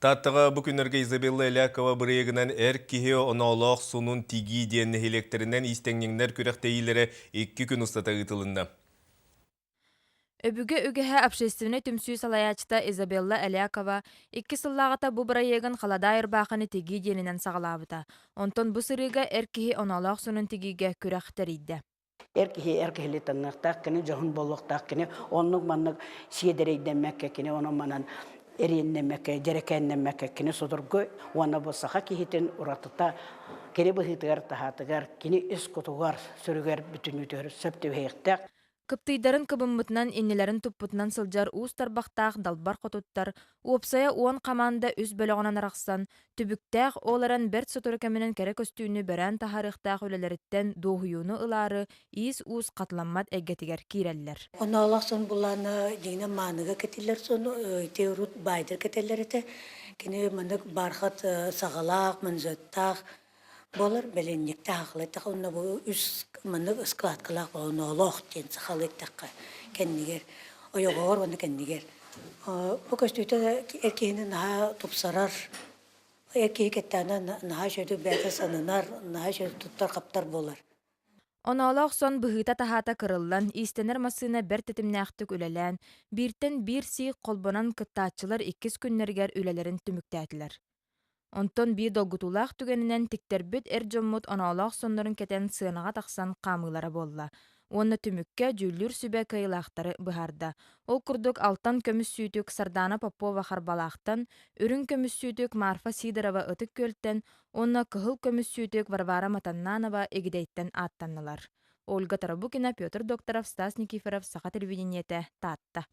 Тааттаҕа бу күннэргэ Изабелла Элякова бырайыагынан эр киһи оноолоох сонун тигии диэн нэһилиэктэринэн иистэҥньэҥнэр күрэхтэһиилэрэ икки күн устата ыытылынна. Өбүгэ үгэһэ общественнай түмсүү салайааччыта Изабелла Элякова икки сыллааҕыта бу бырайыагын халадаай ырбаахыны тигии диэнинэн саҕалаабыта. Онтон бу сырыыга эр киһи оноолоох сонун тигиигэ күрэх тэрийдэ. Эр киһи эр киһилии таҥныахтаах, кини дьоһун буолуохтаах, кини оннук-маннык сиэдэрэйдэммэккэ, кини онон-манан эриэннэммэккэ, дьэрэкээннэммэккэ, кини судургу уонна бу саха киһитин уратыта кини быһыытыгар-таһаатыгар, кини ис кутугар, сүрүгэр бүтүннүүтүгэр сөп түбэһиэхтээх. Кыптыйдарын кыбыммытынан иннилэрин туппутунан сылдьар уус тарбахтаах далбар хотуттар уопсайа уон хамаанда үс бөлөҕүнэн арахсан, түбүктээх, ол эрэн бэрт сотору кэминэн кэрэ көстүүнү бөрөөн таһаарыахтаах үлэлэриттэн дуоһуйууну ылаары иис-уус хатыламмат эйгэтигэр киирэллэр. Оноолоох сон булаана дьиҥинэн мааныга кэтиллэр сон ити урут баайдар кэтэллэр этэ. Кини маннык бархат саҕалаах, манжеттаах буолар бэлиэнньиктээх аахылайтах уонна бу үс маннык ыскладкалаах оноолоох диэн сахалыы эттэххэ кэннигэр ойоҕоҕор уонна кэннигэр бу көстүүтэ эр киһини наһаа тупсарар эр киһи кэттэҕинэ наһаа үчүгэйдик бэйэтэ сананар наһаа үчүгэйдик туттар-хаптар буолар. Оноолоох сон быһыыта-таһаата кырыллан, иистэнэр массыына бэрт тэтимнээхтик үлэлээн, бииртэн биир сиик холбонон кыттааччылар иккис күннэригэр үлэлэрин түмүктээтилэр. Онтон биир долгутуулаах түгэнинэн тиктэрбит эр дьоммут оноолоох соннорун кэтэн сыанаҕа тахсан хаамыылара буолла. Уонна түмүккэ дьүүллүүр сүбэ кыайыылаахтары быһаарда. Ол курдук Алтан көмүс сүүтүк Сардаана Попова Харбалаахтан, Үрүҥ көмүс сүүтүк Марфа Сидорова Ытык Күөлтэн уонна Кыһыл көмүс сүүтүк Варвара Матаннанова Игидэйтэн ааттаннылар. Ольга Тарабукина, Петр Докторов, Стас Никифоров, Саха телевидениетэ, Таатта.